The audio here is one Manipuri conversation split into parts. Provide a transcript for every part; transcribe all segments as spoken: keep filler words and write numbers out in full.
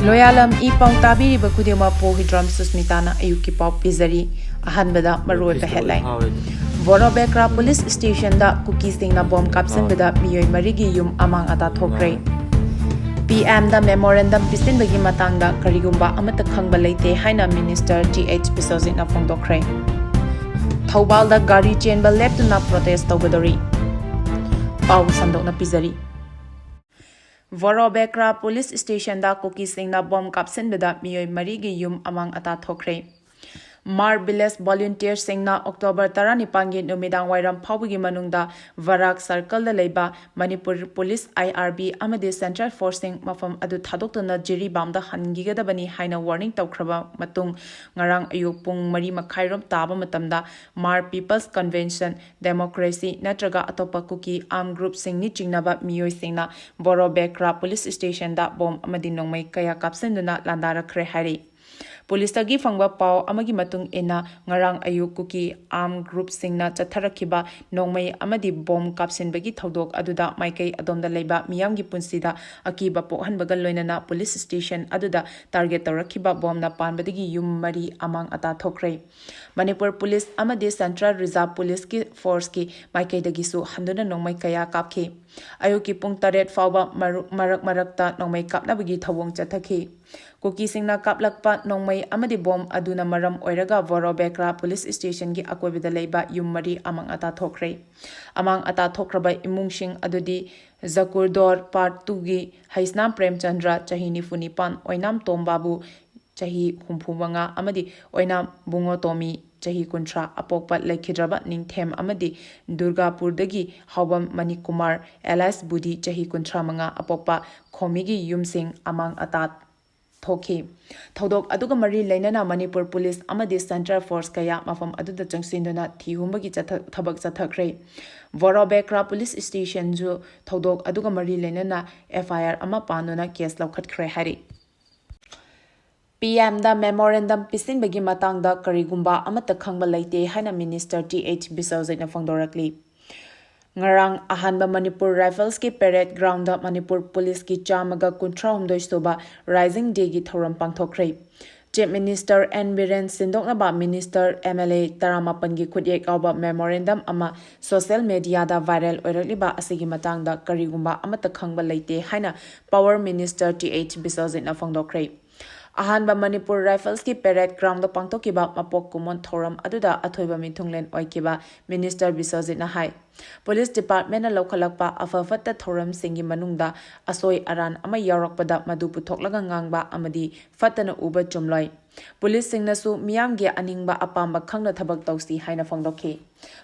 ꯂꯣꯌꯥꯂꯝ ꯏ ꯄꯥꯎ ꯇꯥꯕꯤꯔꯤꯕ ꯈꯨꯗꯤꯡꯃꯛꯄꯨ ꯍꯤꯗ꯭ꯔꯥꯝ ꯁꯨꯁꯃꯤꯇꯥꯅ ꯑꯌꯨꯛꯀꯤ ꯄꯥꯎ ꯄꯤꯖꯔꯤ꯫ ꯑꯍꯥꯟꯕꯗ ꯃꯔꯨꯑꯣꯏꯕ headline꯫ ꯕꯣꯔꯣꯕꯦꯀ꯭ꯔꯥ ꯄꯨꯂꯤꯁ ꯁ꯭ꯇꯦꯁꯟꯗ ꯀꯨꯀꯤꯁꯤꯡꯅ ꯕꯣꯝ ꯀꯥꯞꯁꯤꯟꯕꯗ ꯃꯤꯑꯣꯏ ꯃꯔꯤꯒꯤ ꯌꯨꯝ ꯑꯃꯥꯡ ꯑꯇꯥ ꯊꯣꯛꯈ꯭ꯔꯦ꯫ ꯄꯤ ꯑꯦꯝꯗ memorandum ꯄꯤꯁꯤꯟꯕꯒꯤ ꯃꯇꯥꯡꯗ ꯀꯔꯤꯒꯨꯝꯕ ꯑꯃꯠꯇ ꯈꯪꯕ ꯂꯩꯇꯦ ꯍꯥꯏꯅ Minister ꯇꯤ ꯑꯩꯆ ꯕꯤꯁ꯭ꯋꯖꯤꯠꯅ ꯐꯣꯡꯗꯣꯛꯈ꯭ꯔꯦ꯫ ꯊꯧꯕꯥꯜꯗ ꯒꯥꯔꯤ ꯆꯦꯟꯕ ꯂꯦꯞꯇꯨꯅ protest ꯇꯧꯒꯗꯧꯔꯤ꯫ ꯄꯥꯎ ꯁꯟꯗꯣꯛꯅ ꯄꯤꯖꯔꯤ꯫ ꯕꯣꯔꯣꯕꯦꯀ꯭ꯔꯥ ꯄꯨꯂꯤꯁ ꯁ꯭ꯇꯦꯁꯟꯗ ꯀꯨꯀꯤꯁꯤꯡꯅ ꯕꯣꯝ ꯀꯥꯞꯁꯤꯟꯕꯗ ꯃꯤꯑꯣꯏ ꯃꯔꯤꯒꯤ ꯌꯨꯝ ꯑꯃꯥꯡ ꯑꯇꯥ ꯊꯣꯛꯈ꯭ꯔꯦ꯫ ꯃꯥꯔ ꯚꯤꯂꯦꯖ ꯚꯣꯂꯨꯟꯇꯤꯌꯔꯁꯤꯡꯅ ꯑꯣꯛꯇꯣꯕꯔ ꯇꯔꯥꯅꯤꯄꯥꯟꯒꯤ ꯅꯨꯃꯤꯗꯥꯡ ꯋꯥꯏꯔꯝ ꯐꯥꯎꯕꯒꯤ ꯃꯅꯨꯡꯗ ꯕꯔꯥꯛ ꯁꯔꯀꯜꯗ ꯂꯩꯕ ꯃꯅꯤꯄꯨꯔ ꯄꯨꯂꯤꯁ, ꯑꯥꯏ ꯑꯥꯔ ꯕꯤ ꯑꯃꯗꯤ ꯁꯦꯟꯇ꯭ꯔꯦꯜ ꯐꯣꯔꯁꯁꯤꯡ ꯃꯐꯝ ꯑꯗꯨ ꯊꯥꯗꯣꯛꯇꯨꯅ ꯖꯤꯔꯤꯕꯥꯝꯗ ꯍꯟꯈꯤꯒꯗꯕꯅꯤ ꯍꯥꯏꯅ ꯋꯥꯔꯅꯤꯡ ꯇꯧꯈ꯭ꯔꯕ ꯃꯇꯨꯡ, ꯉꯔꯥꯡ ꯑꯌꯨꯛ ꯄꯨꯡ ꯃꯔꯤ ꯃꯈꯥꯏꯔꯣꯝ ꯇꯥꯕ ꯃꯇꯝꯗ ꯃꯥꯔ ꯄꯤꯄꯜꯁ ꯀꯟꯚꯦꯟꯁꯟ, ꯗꯦꯃꯣꯀ꯭ꯔꯦꯁꯤ ꯅꯠꯇ꯭ꯔꯒ ꯑꯇꯣꯞꯄ ꯀꯨꯀꯤ armed groupꯁꯤꯡꯅꯤ ꯆꯤꯡꯅꯕ ꯃꯤꯑꯣꯏꯁꯤꯡꯅ ꯕꯣꯔꯣꯕꯦꯀ꯭ꯔꯥ ꯄꯨꯂꯤꯁ ꯁ꯭ꯇꯦꯁꯟꯗ ꯕꯣꯝ ꯑꯃꯗꯤ ꯅꯣꯡꯃꯩ ꯀꯌꯥ ꯀꯥꯞꯁꯤꯟꯗꯨꯅ ꯂꯥꯟꯗꯥꯔꯛꯈ꯭ꯔꯦ ꯍꯥꯏꯔꯤ꯫ ꯄꯨꯂꯤꯁꯇꯒꯤ ꯐꯪꯕ ꯄꯥꯎ ꯑꯃꯒꯤ ꯃꯇꯨꯡ ꯏꯟꯅ, ꯉꯔꯥꯡ ꯑꯌꯨꯛ ꯀꯨꯀꯤ armed groupꯁꯤꯡꯅ ꯆꯠꯊꯔꯛꯈꯤꯕ ꯅꯣꯡꯃꯩ ꯑꯃꯗꯤ ꯕꯣꯝ ꯀꯥꯞꯁꯤꯟꯕꯒꯤ ꯊꯧꯗꯣꯛ ꯑꯗꯨꯗ ꯃꯥꯏꯀꯩ ꯑꯗꯣꯝꯗ ꯂꯩꯕ ꯃꯤꯌꯥꯝꯒꯤ ꯄꯨꯟꯁꯤꯗ ꯑꯀꯤꯕ ꯄꯣꯛꯍꯟꯕꯒ ꯂꯣꯏꯅꯅ ꯄꯨꯂꯤꯁ ꯁ꯭ꯇꯦꯁꯟ ꯑꯗꯨꯗ target ꯇꯧꯔꯛꯈꯤꯕ ꯕꯣꯝꯅ ꯄꯥꯟꯕꯗꯒꯤ ꯌꯨꯝ ꯃꯔꯤ ꯑꯃꯥꯡ ꯑꯇꯥ ꯊꯣꯛꯈ꯭ꯔꯦ꯫ ꯃꯅꯤꯄꯨꯔ ꯄꯨꯂꯤꯁ ꯑꯃꯗꯤ ꯁꯦꯟꯇ꯭ꯔꯦꯜ ꯔꯤꯖꯥꯔꯚ ꯄꯨꯂꯤꯁꯀꯤ ꯐꯣꯔꯁꯀꯤ ꯃꯥꯏꯀꯩꯗꯒꯤꯁꯨ ꯍꯟꯗꯨꯅ ꯅꯣꯡꯃꯩ ꯀꯌꯥ ꯀꯥꯞꯈꯤ꯫ ꯑꯌꯨꯛꯀꯤ ꯄꯨꯡ ꯇꯔꯦꯠ ꯐꯥꯎꯕ ꯃꯔꯨ-, ꯃꯔꯛ ꯃꯔꯛꯇ ꯅꯣꯡꯃꯩ ꯀꯥꯞꯅꯕꯒꯤ ꯊꯧꯑꯣꯡ ꯆꯠꯊꯈꯤ꯫ ꯀꯨꯀꯤꯁꯤꯡꯅ ꯀꯥꯞꯂꯛꯄ ꯅꯣꯡꯃꯩ ꯑꯃꯗꯤ ꯕꯣꯝ ꯑꯗꯨꯅ ꯃꯔꯝ ꯑꯣꯏꯔꯒ ꯕꯣꯔꯣꯕꯦꯀ꯭ꯔꯥ ꯄꯨꯂꯤꯁ ꯁ꯭ꯇꯦꯁꯟꯒꯤ ꯑꯀꯣꯏꯕꯗ ꯂꯩꯕ ꯌꯨꯝ ꯃꯔꯤ ꯑꯃꯥꯡ ꯑꯇꯥ ꯊꯣꯛꯈ꯭ꯔꯦ꯫ ꯑꯃꯥꯡ ꯑꯇꯥ ꯊꯣꯛꯈ꯭ꯔꯕ ꯏꯃꯨꯡꯁꯤꯡ ꯑꯗꯨꯗꯤ ꯖꯀꯨꯔꯗꯣꯔ ꯄꯥꯔꯠ ꯇꯨꯒꯤ ꯍꯩꯁꯅꯥꯝ ꯄ꯭ꯔꯦꯝꯆꯟꯗ꯭ꯔ, ꯆꯍꯤ ꯅꯤꯐꯨ ꯅꯤꯄꯥꯟ, ꯑꯣꯏꯅꯥꯝ ꯇꯣꯝꯕꯥꯕꯨ, ꯆꯍꯤ ꯍꯨꯝꯐꯨ ꯃꯉꯥ, ꯑꯃꯗꯤ ꯑꯣꯏꯅꯥꯝ ꯕꯨꯡꯉꯣꯇꯣꯃꯤ, ꯆꯍꯤ ꯀꯨꯟꯊ꯭ꯔꯥ, ꯑꯄꯣꯛꯄ ꯂꯩꯈꯤꯗ꯭ꯔꯕ ꯅꯤꯡꯊꯦꯝ ꯑꯃꯗꯤ ꯗꯨꯔꯒꯥꯄꯨꯔꯗꯒꯤ ꯍꯥꯎꯕꯝ ꯃꯅꯤꯀꯨꯃꯥꯔ alias ꯕꯨꯙꯤ, ꯆꯍꯤ ꯀꯨꯟꯊ꯭ꯔꯥ ꯃꯉꯥ, ꯑꯄꯣꯛꯄ ꯈꯣꯃꯤꯒꯤ ꯌꯨꯝꯁꯤꯡ ꯑꯃꯥꯡ ꯑꯇꯥ ꯊꯣꯛꯈꯤ꯫ ꯊꯧꯗꯣꯛ ꯑꯗꯨꯒ ꯃꯔꯤ ꯂꯩꯅꯅ ꯃꯅꯤꯄꯨꯔ ꯄꯨꯂꯤꯁ ꯑꯃꯗꯤ ꯁꯦꯟꯇ꯭ꯔꯦꯜ ꯐꯣꯔꯁ ꯀꯌꯥ ꯃꯐꯝ ꯑꯗꯨꯗ ꯆꯪꯁꯤꯟꯗꯨꯅ ꯊꯤꯍꯨꯝꯕꯒꯤ ꯆꯠꯊ-, ꯊꯕꯛ ꯆꯠꯊꯈ꯭ꯔꯦ꯫ ꯕꯣꯔꯣꯕꯦꯀ꯭ꯔꯥ ꯄꯨꯂꯤꯁ ꯁ꯭ꯇꯦꯁꯟꯁꯨ ꯊꯧꯗꯣꯛ ꯑꯗꯨꯒ ꯃꯔꯤ ꯂꯩꯅꯅ ꯑꯦꯐ ꯑꯥꯏ ꯑꯥꯔ ꯑꯃ ꯄꯥꯟꯗꯨꯅ ꯀꯦꯁ ꯂꯧꯈꯠꯈ꯭ꯔꯦ ꯍꯥꯏꯔꯤ꯫ ꯄꯤ ꯑꯦꯝꯗ memorandum ꯄꯤꯁꯤꯟꯕꯒꯤ ꯃꯇꯥꯡꯗ ꯀꯔꯤꯒꯨꯝꯕ ꯑꯃꯠꯇ ꯈꯪꯕ ꯂꯩꯇꯦ ꯍꯥꯏꯅ Minister ꯇꯤ ꯑꯩꯆ ꯕꯤꯁ꯭ꯋꯖꯤꯠꯅ ꯐꯣꯡꯗꯣꯔꯛꯂꯤ꯫ ꯉꯔꯥꯡ ꯑꯍꯥꯟꯕ ꯃꯅꯤꯄꯨꯔ ꯔꯥꯏꯐꯜꯁꯀꯤ ꯄꯦꯔꯦꯗ ꯒ꯭ꯔꯥꯎꯟꯗ ꯃꯅꯤꯄꯨꯔ ꯄꯨꯂꯤꯁꯀꯤ ꯆꯥꯝꯃꯒ ꯀꯨꯟꯊ꯭ꯔꯥ ꯍꯨꯝꯗꯣꯏ ꯁꯨꯕ ꯔꯥꯏꯖꯤꯡ ꯗꯦꯒꯤ ꯊꯧꯔꯝ ꯄꯥꯡꯊꯣꯛꯈ꯭ꯔꯦ꯫ ꯆꯤꯐ ꯃꯤꯅꯤꯁꯇꯔ ꯑꯦꯟ ꯕꯤꯔꯦꯟ ꯁꯤꯟꯗꯣꯛꯅꯕ ꯃꯤꯅꯤꯁꯇꯔ, ꯑꯦꯝ ꯑꯦꯜ ꯑꯦ ꯇꯔꯥꯃꯥꯄꯟꯒꯤ ꯈꯨꯠꯌꯦꯛ ꯌꯥꯎꯕ ꯃꯦꯃꯣꯔꯦꯟꯗꯝ ꯑꯃ ꯁꯣꯁꯤꯌꯦꯜ ꯃꯦꯗꯤꯌꯥꯗ ꯚꯥꯏꯔꯦꯜ ꯑꯣꯏꯔꯛꯂꯤꯕ ꯑꯁꯤꯒꯤ ꯃꯇꯥꯡꯗ ꯀꯔꯤꯒꯨꯝꯕ ꯑꯃꯠꯇ ꯈꯪꯕ ꯂꯩꯇꯦ ꯍꯥꯏꯅ ꯄꯥꯋꯔ ꯃꯤꯅꯤꯁꯇꯔ ꯇꯤ ꯑꯩꯆ ꯕꯤꯁ꯭ꯋꯖꯤꯠꯅ ꯐꯣꯡꯗꯣꯛꯈ꯭ꯔꯦ꯫ ꯑꯍꯥꯟꯕ ꯃꯅꯤꯄꯨꯔ ꯔꯥꯏꯐꯜꯁꯀꯤ ꯄꯦꯔꯦꯗ ꯒ꯭ꯔꯥꯎꯟꯗ ꯄꯥꯡꯊꯣꯛꯈꯤꯕ ꯃꯄꯣꯛ ꯀꯨꯝꯑꯣꯟ ꯊꯧꯔꯝ ꯑꯗꯨꯗ ꯑꯊꯣꯏꯕ ꯃꯤꯊꯨꯡꯂꯦꯟ ꯑꯣꯏꯈꯤꯕ ꯃꯤꯅꯤꯁꯇꯔ ꯕꯤꯁ꯭ꯋꯖꯤꯠꯅ ꯍꯥꯏ, ꯄꯨꯂꯤꯁ ꯗꯤꯄꯥꯔꯠꯃꯦꯟꯅ ꯂꯧꯈꯠꯂꯛꯄ ꯑꯐ ꯐꯠꯇ ꯊꯧꯔꯝꯁꯤꯡꯒꯤ ꯃꯅꯨꯡꯗ ꯑꯁꯣꯏ ꯑꯔꯥꯟ ꯑꯃ ꯌꯥꯎꯔꯛꯄꯗ ꯃꯗꯨ ꯄꯨꯊꯣꯛꯂꯒ ꯉꯥꯡꯕ ꯑꯃꯗꯤ ꯐꯠꯇꯅ ꯎꯕ ꯆꯨꯝꯂꯣꯏ꯫ ꯄꯨꯂꯤꯁꯁꯤꯡꯅꯁꯨ ꯃꯤꯌꯥꯝꯒꯤ ꯑꯅꯤꯡꯕ ꯑꯄꯥꯝꯕ ꯈꯪꯅ ꯊꯕꯛ ꯇꯧꯁꯤ ꯍꯥꯏꯅ ꯐꯣꯡꯗꯣꯛꯈꯤ꯫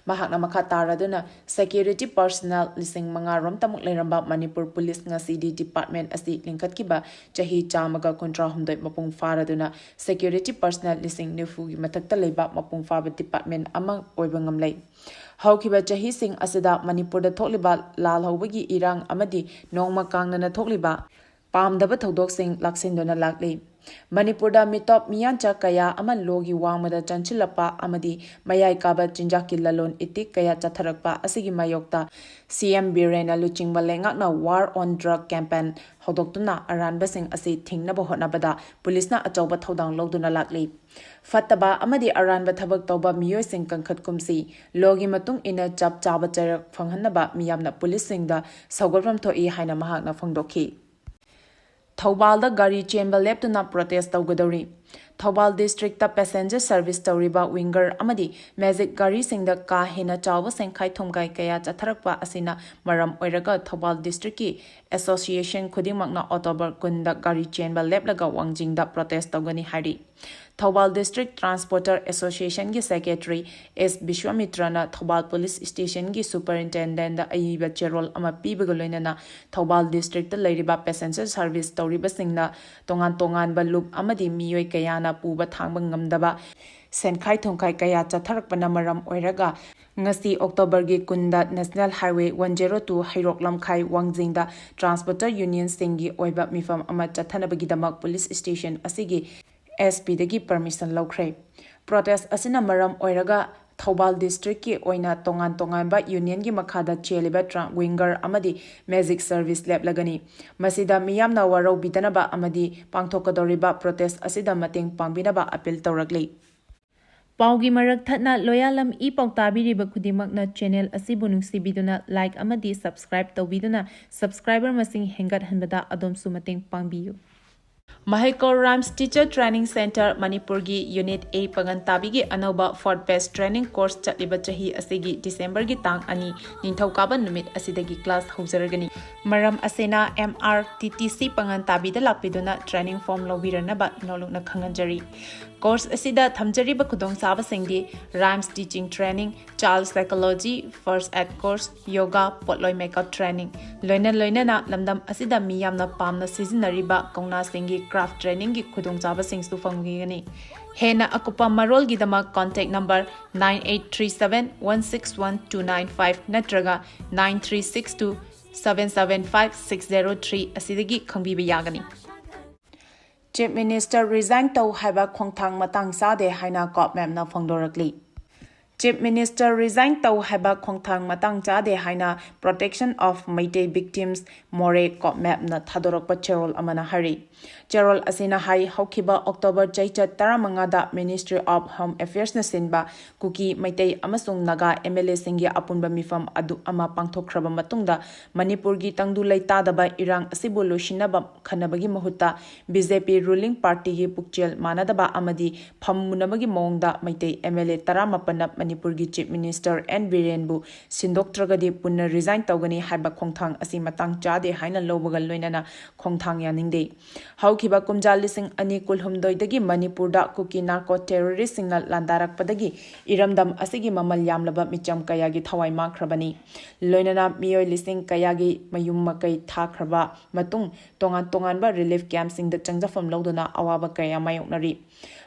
ꯃꯍꯥꯛꯅ ꯃꯈꯥ ꯇꯥꯔꯗꯨꯅ, ꯁꯦꯀ꯭ꯌꯨꯔꯤꯇꯤ ꯄꯔꯁꯅꯦꯜ ꯂꯤꯁꯤꯡ ꯃꯉꯥ ꯔꯣꯝꯇꯃꯛ ꯂꯩꯔꯝꯕ ꯃꯅꯤꯄꯨꯔ ꯄꯨꯂꯤꯁ ꯉꯁꯤꯗꯤ ꯗꯤꯄꯥꯔꯠꯃꯦꯟ ꯑꯁꯤ ꯂꯤꯡꯈꯠꯈꯤꯕ ꯆꯍꯤ ꯆꯥꯝꯃꯒ ꯀꯨꯟꯊ꯭ꯔꯥ ꯍꯨꯝꯗꯣꯏ ꯃꯄꯨꯡ ꯐꯥꯔꯗꯨꯅ ꯁꯦꯀ꯭ꯌꯨꯔꯤꯇꯤ ꯄꯔꯁꯅꯦꯜ ꯂꯤꯁꯤꯡ ꯅꯤꯐꯨꯒꯤ ꯃꯊꯛꯇ ꯂꯩꯕ ꯃꯄꯨꯡ ꯐꯥꯕ ꯗꯤꯄꯥꯔꯠꯃꯦꯟ ꯑꯃ ꯑꯣꯏꯕ ꯉꯝꯂꯦ꯫ ꯍꯧꯈꯤꯕ ꯆꯍꯤꯁꯤꯡ ꯑꯁꯤꯗ ꯃꯅꯤꯄꯨꯔꯗ ꯊꯣꯛꯂꯤꯕ ꯂꯥꯜꯍꯧꯕꯒꯤ ꯏꯔꯥꯡ ꯑꯃꯗꯤ ꯅꯣꯡꯃ ꯀꯥꯡꯅꯅ ꯊꯣꯛꯂꯤꯕ ꯄꯥꯝꯗꯕ ꯊꯧꯗꯣꯛꯁꯤꯡ ꯂꯥꯛꯁꯤꯟꯗꯨꯅ ꯂꯥꯛꯂꯤ꯫ ꯃꯅꯤꯄꯨꯔꯗ ꯃꯤꯇꯣꯞ ꯃꯤꯌꯥꯟꯆꯥ ꯀꯌꯥ ꯑꯃ ꯂꯣꯒꯤ ꯋꯥꯡꯃꯗ ꯆꯪꯁꯤꯜꯂꯛꯄ ꯑꯃꯗꯤ ꯃꯌꯥꯏ ꯀꯥꯕ ꯆꯤꯟꯖꯥꯛꯀꯤ ꯂꯂꯣꯟ ꯏꯇꯤꯛ ꯀꯌꯥ ꯆꯠꯊꯔꯛꯄ ꯑꯁꯤꯒꯤ ꯃꯥꯌꯣꯛꯇ ꯁꯤ ꯑꯦꯝ ꯕꯤꯔꯦꯟꯅ ꯂꯨꯆꯤꯡꯕ ꯂꯩꯉꯥꯛꯅ War on Drug campaign ꯍꯧꯗꯣꯛꯇꯨꯅ ꯑꯔꯥꯟꯕꯁꯤꯡ ꯑꯁꯤ ꯊꯤꯡꯅꯕ ꯍꯣꯠꯅꯕꯗ ꯄꯨꯂꯤꯁꯅ ꯑꯆꯧꯕ ꯊꯧꯗꯥꯡ ꯂꯧꯗꯨꯅ ꯂꯥꯛꯂꯤ꯫ ꯐꯠꯇꯕ ꯑꯃꯗꯤ ꯑꯔꯥꯟꯕ ꯊꯕꯛ ꯇꯧꯕ ꯃꯤꯑꯣꯏꯁꯤꯡ ꯀꯟꯈꯠꯀꯨꯝꯁꯤ꯫ ꯂꯣꯒꯤ ꯃꯇꯨꯡ ꯏꯟꯅ ꯆꯞ ꯆꯥꯕ ꯆꯩꯔꯛ ꯐꯪꯍꯟꯅꯕ ꯃꯤꯌꯥꯝꯅ ꯄꯨꯂꯤꯁꯁꯤꯡꯗ ꯁꯧꯒꯠꯐꯝ ꯊꯣꯛꯏ ꯍꯥꯏꯅ ꯃꯍꯥꯛꯅ ꯐꯣꯡꯗꯣꯛꯈꯤ꯫ ꯊꯧꯕꯥꯜꯗ ꯒꯥꯔꯤ ꯆꯦꯟꯕ ꯂꯦꯞꯇꯨꯅ ꯄ꯭ꯔꯣꯇꯦꯁ ꯇꯧꯒꯗꯧꯔꯤ꯫ ꯊꯧꯕꯥꯜ ꯗꯤꯁꯇ꯭ꯔꯤꯛꯇ ꯄꯦꯁꯦꯟꯖꯔ ꯁꯔꯚꯤꯁ ꯇꯧꯔꯤꯕ ꯋꯤꯡꯒꯔ ꯑꯃꯗꯤ ꯃꯦꯖꯤꯛ ꯒꯥꯔꯤꯁꯤꯡꯗ ꯀꯥ ꯍꯦꯟꯅ ꯆꯥꯎꯕ ꯁꯦꯟꯈꯥꯏ ꯊꯨꯝꯈꯥꯏ ꯀꯌꯥ ꯆꯠꯊꯔꯛꯄ ꯑꯁꯤꯅ ꯃꯔꯝ ꯑꯣꯏꯔꯒ ꯊꯧꯕꯥꯜ ꯗꯤꯁꯇ꯭ꯔꯤꯛꯀꯤ ꯑꯦꯁꯣꯁꯤꯌꯦꯁꯟ ꯈꯨꯗꯤꯡꯃꯛꯅ ꯑꯣꯛꯇꯣꯕꯔ ꯀꯨꯟꯗ ꯒꯥꯔꯤ ꯆꯦꯟꯕ ꯂꯦꯞꯂꯒ ꯋꯥꯡꯖꯤꯡꯗ ꯄ꯭ꯔꯣꯇꯦꯁ ꯇꯧꯒꯅꯤ ꯍꯥꯏꯔꯤ꯫ ꯊꯧꯕꯥꯜ ꯗꯤꯁꯇ꯭ꯔꯤꯛ ꯇ꯭ꯔꯥꯟꯁꯄꯣꯔꯇꯔ ꯑꯦꯁꯣꯁꯤꯌꯦꯁꯟꯒꯤ ꯁꯦꯀ꯭ꯔꯦꯇꯔꯤ ꯑꯦꯁ ꯕꯤꯁ꯭ꯋꯥꯃꯤꯇ꯭ꯔꯅ ꯊꯧꯕꯥꯜ ꯄꯨꯂꯤꯁ ꯁ꯭ꯇꯦꯁꯟꯒꯤ ꯁꯨꯄꯔꯏꯟꯇꯦꯟꯗꯦꯟꯗ ꯑꯏꯕ ꯆꯦꯔꯣꯜ ꯑꯃ ꯄꯤꯕꯒ ꯂꯣꯏꯅꯅ ꯊꯧꯕꯥꯜ ꯗꯤꯁꯇ꯭ꯔꯤꯛꯇ ꯂꯩꯔꯤꯕ ꯄꯦꯁꯦꯟꯖꯔ ꯁꯔꯚꯤꯁ ꯇꯧꯔꯤꯕꯁꯤꯡꯅ ꯇꯣꯉꯥꯟ ꯇꯣꯉꯥꯟꯕ ꯂꯨꯞ ꯑꯃꯗꯤ ꯃꯤꯑꯣꯏ ꯀꯌꯥꯅ ꯄꯨꯕ ꯊꯥꯡꯕ ꯉꯝꯗꯕ ꯁꯦꯟꯈꯥꯏ ꯊꯨꯝꯈꯥꯏ ꯀꯌꯥ ꯆꯠꯊꯔꯛꯄꯅ ꯃꯔꯝ ꯑꯣꯏꯔꯒ ꯉꯁꯤ ꯑꯣꯛꯇꯣꯕꯔꯒꯤ ꯀꯨꯟꯗ national highway one zero two ꯍꯩꯔꯣꯛ ꯂꯝꯈꯥꯏ ꯋꯥꯡꯖꯤꯡꯗ ꯇ꯭ꯔꯥꯟꯁꯄꯣꯔꯇꯔ ꯌꯨꯅꯤꯌꯟꯁꯤꯡꯒꯤ ꯑꯣꯏꯕ ꯃꯤꯐꯝ ꯑꯃ ꯆꯠꯊꯅꯕꯒꯤꯗꯃꯛ ꯄꯨꯂꯤꯁ ꯁ꯭ꯇꯦꯁꯟ ꯑꯁꯤꯒꯤ ꯑꯦꯁ ꯄꯤꯗꯒꯤ ꯄꯔꯃꯤꯁꯟ ꯂꯧꯈ꯭ꯔꯦ꯫ ꯄ꯭ꯔꯣꯇꯦꯁ ꯑꯁꯤꯅ ꯃꯔꯝ ꯑꯣꯏꯔꯒ ꯊꯧꯕꯥꯜ ꯗꯤꯁꯇ꯭ꯔꯤꯛꯀꯤ ꯑꯣꯏꯅ ꯇꯣꯉꯥꯟ ꯇꯣꯉꯥꯟꯕ ꯌꯨꯅꯤꯌꯟꯒꯤ ꯃꯈꯥꯗ ꯆꯦꯜꯂꯤꯕ ꯇ꯭ꯔꯥ-, ꯋꯤꯡꯒꯔ ꯑꯃꯗꯤ ꯃꯦꯖꯤꯛ ꯁꯔꯚꯤꯁ ꯂꯦꯞꯂꯒꯅꯤ꯫ ꯃꯁꯤꯗ ꯃꯤꯌꯥꯝꯅ ꯋꯥꯔꯧꯕꯤꯗꯅꯕ ꯑꯃꯗꯤ ꯄꯥꯡꯊꯣꯛꯀꯗꯧꯔꯤꯕ ꯄ꯭ꯔꯣꯇꯦꯁ ꯑꯁꯤꯗ ꯃꯇꯦꯡ ꯄꯥꯡꯕꯤꯅꯕ ꯑꯄꯤꯜ ꯇꯧꯔꯛꯂꯤ꯫ ꯄꯥꯎꯒꯤ ꯃꯔꯛ ꯊꯠꯅ ꯂꯣꯌꯥꯂꯝ ꯏ ꯄꯥꯎ ꯇꯥꯕꯤꯔꯤꯕ ꯈꯨꯗꯤꯡꯃꯛꯅ ꯆꯦꯅꯦꯜ ꯑꯁꯤꯕꯨ ꯅꯨꯡꯁꯤꯕꯤꯗꯨꯅ ꯂꯥꯏꯛ ꯑꯃꯗꯤ ꯁꯕꯁꯀ꯭ꯔꯥꯏꯕ ꯇꯧꯕꯤꯗꯨꯅ ꯁꯕꯁꯀ꯭ꯔꯥꯏꯕꯔ ꯃꯁꯤꯡ ꯍꯦꯟꯒꯠꯍꯟꯕꯗ ꯑꯗꯣꯝꯁꯨ ꯃꯇꯦꯡ ꯄꯥꯡꯕꯤꯌꯨ꯫ ꯃꯍꯩꯀꯣꯜ ꯔꯥꯏꯝꯁ ꯇꯤꯆꯔ ꯇ꯭ꯔꯦꯅꯤꯡ ꯁꯦꯟꯇꯔ ꯃꯅꯤꯄꯨꯔꯒꯤ ꯌꯨꯅꯤꯠ ꯑꯦ ꯄꯥꯉꯟ ꯇꯥꯕꯤꯒꯤ ꯑꯅꯧꯕ ꯐꯣꯔꯠ ꯕꯦꯆ ꯇ꯭ꯔꯦꯅꯤꯡ ꯀꯣꯔꯁ ꯆꯠꯂꯤꯕ ꯆꯍꯤ ꯑꯁꯤꯒꯤ ꯗꯤꯁꯦꯝꯕꯔꯒꯤ ꯇꯥꯡ ꯑꯅꯤ, ꯅꯤꯡꯊꯧꯀꯥꯕ ꯅꯨꯃꯤꯠ ꯑꯁꯤꯗꯒꯤ ꯀ꯭ꯂꯥꯁ ꯍꯧꯖꯔꯒꯅꯤ꯫ ꯃꯔꯝ ꯑꯁꯤꯅ M R T T C ꯄꯥꯉꯟ ꯇꯥꯕꯤꯗ ꯂꯥꯛꯄꯤꯗꯨꯅ training form ꯂꯧꯕꯤꯔꯅꯕ ꯅꯣꯜꯂꯨꯛꯅ ꯈꯪꯍꯟꯖꯔꯤ꯫ ꯀꯣꯔꯁ ꯑꯁꯤꯗ ꯊꯝꯖꯔꯤꯕ ꯈꯨꯗꯣꯡꯆꯥꯕꯁꯤꯡꯗꯤ rhymes teaching training, child psychology, first aid course, yoga, ꯄꯣꯠꯂꯣꯏ ꯃꯦꯀꯞ ꯇ꯭ꯔꯦꯅꯤꯡ, ꯂꯣꯏꯅ ꯂꯣꯏꯅꯅ ꯂꯝꯗꯝ ꯑꯁꯤꯗ ꯃꯤ ꯌꯥꯝꯅ ꯄꯥꯝꯅ ꯁꯤꯖꯤꯟꯅꯔꯤꯕ ꯀꯧꯅꯥꯁꯤꯡꯒꯤ ꯀ꯭ꯔꯥꯐ ꯇ꯭ꯔꯦꯅꯤꯡꯒꯤ ꯈꯨꯗꯣꯡꯆꯥꯕꯁꯤꯡꯁꯨ ꯐꯪꯕꯤꯒꯅꯤ꯫ ꯍꯦꯟꯅ ꯑꯀꯨꯞꯄ ꯃꯔꯣꯜꯒꯤꯗꯃꯛ contact number nine eight three seven one six one two nine five ꯅꯠꯇ꯭ꯔꯒ nine three six two seven seven five six zero three ꯑꯁꯤꯗꯒꯤ ꯈꯪꯕꯤꯕ ꯌꯥꯒꯅꯤ꯫ ꯆꯤꯐ ꯃꯤꯅꯤꯁꯇꯔ ꯔꯤꯖꯥꯏꯟ ꯇꯧ ꯍꯥꯏꯕ ꯈꯣꯡꯊꯥꯡ ꯃꯇꯥꯡ ꯆꯥꯗꯦ ꯍꯥꯏꯅ ꯀꯣꯞꯃꯦꯞꯅ ꯐꯣꯡꯗꯣꯔꯛꯂꯤ꯫ ꯆꯤꯐ ꯃꯤꯅꯤꯁꯇꯔ ꯔꯤꯖꯥꯏꯟ ꯇꯧ ꯍꯥꯏꯕ ꯈꯣꯡꯊꯥꯡ ꯃꯇꯥꯡ ꯆꯥꯗꯦ ꯍꯥꯏꯅ Protection of Meitei Victims ꯃꯣꯔꯦ ꯀꯣꯞꯃꯦꯞꯅ ꯊꯥꯗꯣꯔꯛꯄ ꯆꯦꯔꯣꯜ ꯑꯃꯅ ꯍꯥꯏꯔꯤ꯫ ꯆꯦꯔꯣꯜ ꯑꯁꯤꯅ ꯍꯥꯏ, ꯍꯧꯈꯤꯕ ꯑꯣꯛꯇꯣꯕꯔ ꯆꯩꯆꯠ ꯇꯔꯥꯃꯉꯥꯗ Ministry of Home Affairsꯅ ꯁꯤꯟꯕ ꯀꯨꯀꯤ, ꯃꯩꯇꯩ ꯑꯃꯁꯨꯡ ꯅꯥꯒꯥ ꯑꯦꯝ ꯑꯦꯜ ꯑꯦꯁꯤꯡꯒꯤ ꯑꯄꯨꯟꯕ ꯃꯤꯐꯝ ꯑꯗꯨ ꯑꯃ ꯄꯥꯡꯊꯣꯛꯈ꯭ꯔꯕ ꯃꯇꯨꯡꯗ ꯃꯅꯤꯄꯨꯔꯒꯤ ꯇꯪꯗꯨ ꯂꯩꯇꯥꯗꯕ ꯏꯔꯥꯡ ꯑꯁꯤꯕꯨ ꯂꯣꯏꯁꯤꯟꯅꯕ ꯈꯟꯅꯕꯒꯤ ꯃꯍꯨꯠꯇ ꯕꯤ ꯖꯦ ꯄꯤ ꯔꯨꯂꯤꯡ ꯄꯥꯔꯇꯤꯒꯤ ꯄꯨꯛꯆꯦꯜ ꯃꯥꯟꯅꯗꯕ ꯑꯃꯗꯤ ꯐꯝ ꯃꯨꯟꯅꯕꯒꯤ ꯃꯑꯣꯡꯗ ꯃꯩꯇꯩ ꯑꯦꯝ ꯑꯦꯜ ꯑꯦ ꯇꯔꯥꯃꯥꯄꯟꯅ ꯃꯅꯤꯄꯨꯔꯒꯤ ꯆꯤꯐ ꯃꯤꯅꯤꯁꯇꯔ ꯑꯦꯟ ꯕꯤꯔꯦꯟꯕꯨ ꯁꯤꯟꯗꯣꯛꯇ꯭ꯔꯒꯗꯤ ꯄꯨꯟꯅ ꯔꯤꯖꯥꯏꯟ ꯇꯧꯒꯅꯤ ꯍꯥꯏꯕ ꯈꯣꯡꯊꯥꯡ ꯑꯁꯤ ꯃꯇꯥꯡ ꯆꯥꯗꯦ ꯍꯥꯏꯅ ꯂꯧꯕꯒ ꯂꯣꯏꯅꯅ ꯈꯣꯡꯊꯥꯡ ꯌꯥꯅꯤꯡꯗꯦ꯫ ꯍꯧꯈꯤꯕ ꯀꯨꯝꯖꯥ ꯂꯤꯁꯤꯡ ꯑꯅꯤ ꯀꯨꯟꯍꯨꯝꯗꯣꯏꯗꯒꯤ ꯃꯅꯤꯄꯨꯔꯗ ꯀꯨꯀꯤ ꯅꯥꯔꯀꯣ ꯇꯦꯔꯣꯔꯤꯁꯁꯤꯡꯅ ꯂꯥꯟꯗꯥꯔꯛꯄꯗꯒꯤ ꯏꯔꯝꯗꯝ ꯑꯁꯤꯒꯤ ꯃꯃꯜ ꯌꯥꯝꯂꯕ ꯃꯤꯆꯝ ꯀꯌꯥꯒꯤ ꯊꯋꯥꯏ ꯃꯥꯡꯈ꯭ꯔꯕꯅꯤ꯫ ꯂꯣꯏꯅꯅ ꯃꯤꯑꯣꯏ ꯂꯤꯁꯤꯡ ꯀꯌꯥꯒꯤ ꯃꯌꯨꯝ ꯃꯀꯩ ꯊꯥꯈ꯭ꯔꯕ ꯃꯇꯨꯡ ꯇꯣꯉꯥꯟ ꯇꯣꯉꯥꯟꯕ ꯔꯤꯂꯤꯐ ꯀꯦꯝꯞꯁꯤꯡꯗ ꯆꯪꯖꯐꯝ ꯂꯧꯗꯨꯅ ꯑꯋꯥꯕ ꯀꯌꯥ ꯃꯥꯌꯣꯛꯅꯔꯤ꯫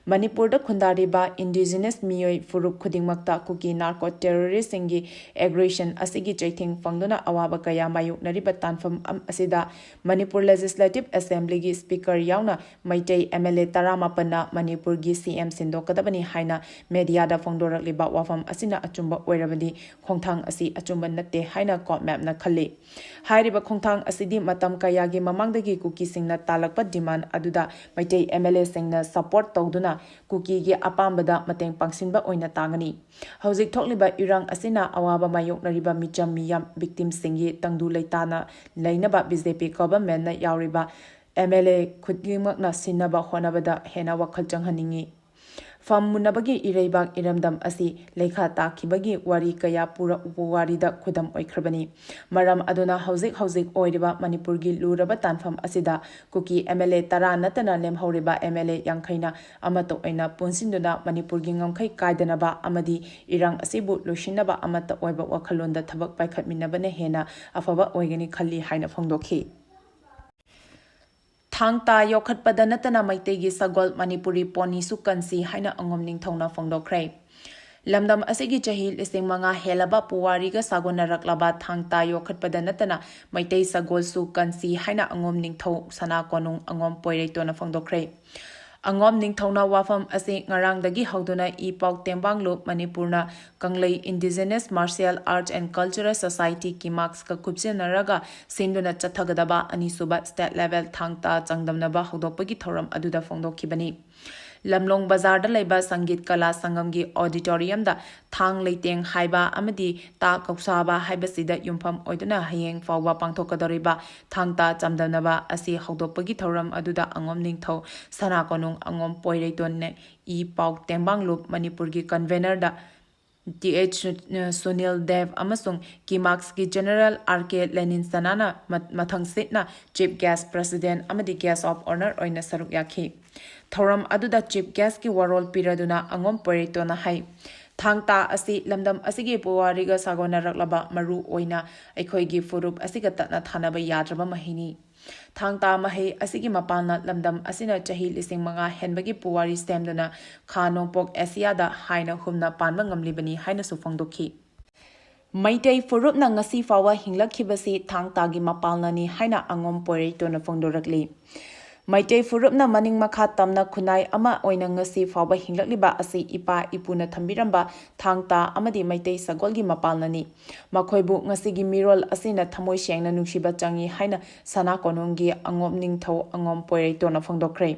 ꯃꯅꯤꯄꯨꯔꯗ ꯈꯨꯟꯗꯥꯔꯤꯕ indigenous ꯃꯤꯑꯣꯏ ꯐꯨꯔꯨꯞ ꯈꯨꯗꯤꯡꯃꯛꯇ ꯀꯨꯀꯤ narco terroristꯁꯤꯡꯒꯤ aggression ꯑꯁꯤꯒꯤ ꯆꯩꯊꯦꯡ ꯐꯪꯗꯨꯅ ꯑꯋꯥꯕ ꯀꯌꯥ ꯃꯥꯌꯣꯛꯅꯔꯤꯕ ꯇꯥꯟꯐꯝ ꯑꯝ-, ꯑꯁꯤꯗ ꯃꯅꯤꯄꯨꯔ Legislative Assemblyꯒꯤ Speaker ꯌꯥꯎꯅ ꯃꯩꯇꯩ MLA ꯇꯔꯥꯃꯥꯄꯟꯅ ꯃꯅꯤꯄꯨꯔꯒꯤ CM ꯁꯤꯟꯗꯣꯛꯀꯗꯕꯅꯤ ꯍꯥꯏꯅ mediaꯗ ꯐꯣꯡꯗꯣꯔꯛꯂꯤꯕ ꯋꯥꯐꯝ ꯑꯁꯤꯅ ꯑꯆꯨꯝꯕ ꯑꯣꯏꯔꯕꯗꯤ ꯈꯣꯡꯊꯥꯡ ꯑꯁꯤ ꯑꯆꯨꯝꯕ ꯅꯠꯇꯦ ꯍꯥꯏꯅ ꯀꯣꯞꯃꯦꯞꯅ ꯈꯜꯂꯤ꯫ ꯍꯥꯏꯔꯤꯕ ꯈꯣꯡꯊꯥꯡ ꯑꯁꯤꯗꯤ ꯃꯇꯝ ꯀꯌꯥꯒꯤ ꯃꯃꯥꯡꯗꯒꯤ ꯀꯨꯀꯤꯁꯤꯡꯅ ꯇꯥꯜꯂꯛꯄ demand ꯑꯗꯨꯗ ꯃꯩꯇꯩ MLAꯁꯤꯡꯅ support ꯇꯧꯗꯨꯅ ꯀꯨꯀꯤꯒꯤ ꯑꯄꯥꯝꯕꯗ ꯃꯇꯦꯡ ꯄꯥꯡꯁꯤꯟꯕ ꯑꯣꯏꯅ ꯇꯥꯒꯅꯤ꯫ ꯍꯧꯖꯤꯛ ꯊꯣꯛꯂꯤꯕ ꯏꯔꯥꯡ ꯑꯁꯤꯅ ꯑꯋꯥꯕ ꯃꯥꯌꯣꯛꯅꯔꯤꯕ ꯃꯤꯆꯝ ꯃꯤꯌꯥꯝ victimꯁꯤꯡꯒꯤ ꯇꯪꯗꯨ ꯂꯩꯇꯥꯅ ꯂꯩꯅꯕ BJP governmentꯅ ꯌꯥꯎꯔꯤꯕ MLA ꯈꯨꯗꯤꯡꯃꯛꯅ ꯁꯤꯟꯅꯕ ꯍꯣꯠꯅꯕꯗ ꯍꯦꯟꯅ ꯋꯥꯈꯜ ꯆꯪꯍꯟꯅꯤꯡꯏ꯫ ꯐꯝ ꯃꯨꯟꯅꯕꯒꯤ ꯏꯔꯩꯕꯥꯛ ꯏꯔꯝꯗꯝ ꯑꯁꯤ ꯂꯩꯈꯥ ꯇꯥꯈꯤꯕꯒꯤ ꯋꯥꯔꯤ ꯀꯌꯥ ꯄꯨꯔ-, ꯄꯨꯋꯥꯔꯤꯗ ꯈꯨꯗꯝ ꯑꯣꯏꯈ꯭ꯔꯕꯅꯤ꯫ ꯃꯔꯝ ꯑꯗꯨꯅ ꯍꯧꯖꯤꯛ ꯍꯧꯖꯤꯛ ꯑꯣꯏꯔꯤꯕ ꯃꯅꯤꯄꯨꯔꯒꯤ ꯂꯨꯔꯕ ꯇꯥꯟꯐꯝ ꯑꯁꯤꯗ ꯀꯨꯀꯤ MLA ꯇꯔꯥ ꯅꯠꯇꯅ ꯂꯦꯝꯍꯧꯔꯤꯕ MLA ꯌꯥꯡꯈꯩꯅ ꯑꯃꯠꯇ ꯑꯣꯏꯅ ꯄꯨꯟꯁꯤꯟꯗꯨꯅ ꯃꯅꯤꯄꯨꯔꯒꯤ ꯉꯝꯈꯩ ꯀꯥꯏꯗꯅꯕ ꯑꯃꯗꯤ ꯏꯔꯥꯡ ꯑꯁꯤꯕꯨ ꯂꯣꯏꯁꯤꯟꯅꯕ ꯑꯃꯠꯇ ꯑꯣꯏꯕ ꯋꯥꯈꯜꯂꯣꯟꯗ ꯊꯕꯛ ꯄꯥꯏꯈꯠꯃꯤꯟꯅꯕꯅ ꯍꯦꯟꯅ ꯑꯐꯕ ꯑꯣꯏꯒꯅꯤ ꯈꯜꯂꯤ ꯍꯥꯏꯅ ꯐꯣꯡꯗꯣꯛꯈꯤ꯫ ꯊꯥꯡ ꯇꯥ ꯌꯣꯛꯈꯠꯄꯗ ꯅꯠꯇꯅ ꯃꯩꯇꯩꯒꯤ ꯁꯒꯣꯜ ꯃꯅꯤꯄꯨꯔꯤ ponyꯁꯨ ꯀꯟꯁꯤ ꯍꯥꯏꯅ ꯑꯉꯣꯝ ꯅꯤꯡꯊꯧꯅ ꯐꯣꯡꯗꯣꯛꯈ꯭ꯔꯦ꯫ ꯂꯝꯗꯝ ꯑꯁꯤꯒꯤ ꯆꯍꯤ ꯂꯤꯁꯤꯡ ꯃꯉꯥ ꯍꯦꯜꯂꯕ ꯄꯨꯋꯥꯔꯤꯒ ꯁꯥꯒꯣꯟꯅꯔꯛꯂꯕ ꯊꯥꯡ ꯇꯥ ꯌꯣꯛꯈꯠꯄꯗ ꯅꯠꯇꯅ ꯃꯩꯇꯩ ꯁꯒꯣꯜꯁꯨ ꯀꯟꯁꯤ ꯍꯥꯏꯅ ꯑꯉꯣꯝ ꯅꯤꯡꯊꯧ ꯁꯅꯥ ꯀꯣꯅꯨꯡ ꯑꯉꯣꯝ ꯄꯣꯏꯔꯩꯇꯣꯟꯅ ꯐꯣꯡꯗꯣꯛꯈ꯭ꯔꯦ꯫ ꯑꯉꯣꯝ ꯅꯤꯡꯊꯧꯅ ꯋꯥꯐꯝ ꯑꯁꯤ ꯉꯔꯥꯡꯗꯒꯤ ꯍꯧꯗꯨꯅ ꯏ ꯄꯥꯎ ꯇꯦꯡꯕꯥꯡꯂꯨꯞ ꯃꯅꯤꯄꯨꯔꯅ ꯀꯪꯂꯩ Indigenous Martial Arts and Cultural Society, KIMARCSꯀ ꯈꯨꯠꯁꯤꯟꯅꯔꯒ ꯁꯤꯟꯗꯨꯅ ꯆꯠꯊꯒꯗꯕ ꯑꯅꯤꯁꯨꯕ state level ꯊꯥꯡ ꯇꯥ ꯆꯥꯡꯗꯝꯅꯕ ꯍꯧꯗꯣꯛꯄꯒꯤ ꯊꯧꯔꯝ ꯑꯗꯨꯗ ꯐꯣꯡꯗꯣꯛꯈꯤꯕꯅꯤ꯫ ꯂꯝꯂꯣꯡ ꯕꯖꯥꯔꯗ ꯂꯩꯕ ꯁꯪꯒꯤꯠ ꯀꯂꯥ ꯁꯪꯒꯝꯒꯤ auditoriumꯗ ꯊꯥꯡ ꯂꯩꯇꯦꯡ ꯍꯥꯏꯕ ꯑꯃꯗꯤ ꯇꯥ ꯀꯧꯁꯥꯕ ꯍꯥꯏꯕꯁꯤꯗ ꯌꯨꯝꯐꯝ ꯑꯣꯏꯗꯨꯅ ꯍꯌꯦꯡ ꯐꯥꯎꯕ ꯄꯥꯡꯊꯣꯛꯀꯗꯧꯔꯤꯕ ꯊꯥꯡ ꯇꯥ ꯆꯥꯡꯗꯝꯅꯕ ꯑꯁꯤ ꯍꯧꯗꯣꯛꯄꯒꯤ ꯊꯧꯔꯝ ꯑꯗꯨꯗ ꯑꯉꯣꯝ ꯅꯤꯡꯊꯧ ꯁꯅꯥ ꯀꯣꯅꯨꯡ ꯑꯉꯣꯝ ꯄꯣꯏꯔꯩꯇꯣꯟꯅ ꯏ ꯄꯥꯎ ꯇꯦꯡꯕꯥꯡꯂꯨꯞ ꯃꯅꯤꯄꯨꯔꯒꯤ convenerꯗ ꯇꯤ ꯑꯩꯆ ꯁꯨ-, ꯁꯨꯅꯤꯜ ꯗꯦꯕ ꯑꯃꯁꯨꯡ KIMARCSꯀꯤ general ꯑꯥꯔ ꯀꯦ ꯂꯦꯅꯤꯟꯁꯅꯥꯅ ꯃ-, ꯃꯊꯪꯁꯤꯠꯅ chief guest, president ꯑꯃꯗꯤ guest of honour ꯑꯣꯏꯅ ꯁꯔꯨꯛ ꯌꯥꯈꯤ꯫ ꯊꯧꯔꯝ ꯑꯗꯨꯗ chief guestꯀꯤ ꯋꯥꯔꯣꯜ ꯄꯤꯔꯗꯨꯅ ꯑꯉꯣꯝ ꯄꯣꯏꯔꯩꯇꯣꯟꯅ ꯍꯥꯏ, ꯊꯥꯡ ꯇꯥ ꯑꯁꯤ ꯂꯝꯗꯝ ꯑꯁꯤꯒꯤ ꯄꯨꯋꯥꯔꯤꯒ ꯁꯥꯒꯣꯟꯅꯔꯛꯂꯕ ꯃꯔꯨ ꯑꯣꯏꯅ ꯑꯩꯈꯣꯏꯒꯤ ꯐꯨꯔꯨꯞ ꯑꯁꯤꯒ ꯇꯠꯅ ꯊꯥꯅꯕ ꯌꯥꯗ꯭ꯔꯕ ꯃꯍꯩꯅꯤ꯫ ꯊꯥꯡ ꯇꯥ ꯃꯍꯩ ꯑꯁꯤꯒꯤ ꯃꯄꯥꯟꯅ ꯂꯝꯗꯝ ꯑꯁꯤꯅ ꯆꯍꯤ ꯂꯤꯁꯤꯡ ꯃꯉꯥ ꯍꯦꯟꯕꯒꯤ ꯄꯨꯋꯥꯔꯤ ꯁꯦꯝꯗꯨꯅ ꯈꯥ ꯅꯣꯡꯄꯣꯛ ꯑꯦꯁꯤꯌꯥꯗ ꯍꯥꯏꯅ ꯍꯨꯝꯅ ꯄꯥꯟꯕ ꯉꯝꯂꯤꯕꯅꯤ ꯍꯥꯏꯅꯁꯨ ꯐꯣꯡꯗꯣꯛꯈꯤ꯫ ꯃꯩꯇꯩ ꯐꯨꯔꯨꯞꯅ ꯉꯁꯤ ꯐꯥꯎꯕ ꯍꯤꯡꯂꯛꯈꯤꯕꯁꯤ ꯊꯥꯡ ꯇꯥꯒꯤ ꯃꯄꯥꯜꯅꯅꯤ ꯍꯥꯏꯅ ꯑꯉꯣꯝ ꯄꯣꯏꯔꯩꯇꯣꯟꯅ ꯐꯣꯡꯗꯣꯔꯛꯂꯤ꯫ ꯃꯩꯇꯩ ꯐꯨꯔꯨꯞꯅ ꯃꯅꯤꯡ ꯃꯈꯥ ꯇꯝꯅ ꯈꯨꯟꯅꯥꯏ ꯑꯃ ꯑꯣꯏꯅ ꯉꯁꯤ ꯐꯥꯎꯕ ꯍꯤꯡꯂꯛꯂꯤꯕ ꯑꯁꯤ ꯏꯄꯥ ꯏꯄꯨꯅ ꯊꯝꯕꯤꯔꯝꯕ ꯊꯥꯡ ꯇꯥ ꯑꯃꯗꯤ ꯃꯩꯇꯩ ꯁꯒꯣꯜꯒꯤ ꯃꯄꯥꯜꯅꯅꯤ꯫ ꯃꯈꯣꯏꯕꯨ ꯉꯁꯤꯒꯤ ꯃꯤꯔꯣꯜ ꯑꯁꯤꯅ ꯊꯃꯣꯏ ꯁꯦꯡꯅ ꯅꯨꯡꯁꯤꯕ ꯆꯪꯏ ꯍꯥꯏꯅ ꯁꯅꯥ ꯀꯣꯅꯨꯡꯒꯤ ꯑꯉꯣꯝ ꯅꯤꯡꯊꯧ ꯑꯉꯣꯝ ꯄꯣꯏꯔꯩꯇꯣꯟꯅ ꯐꯣꯡꯗꯣꯛꯈ꯭ꯔꯦ꯫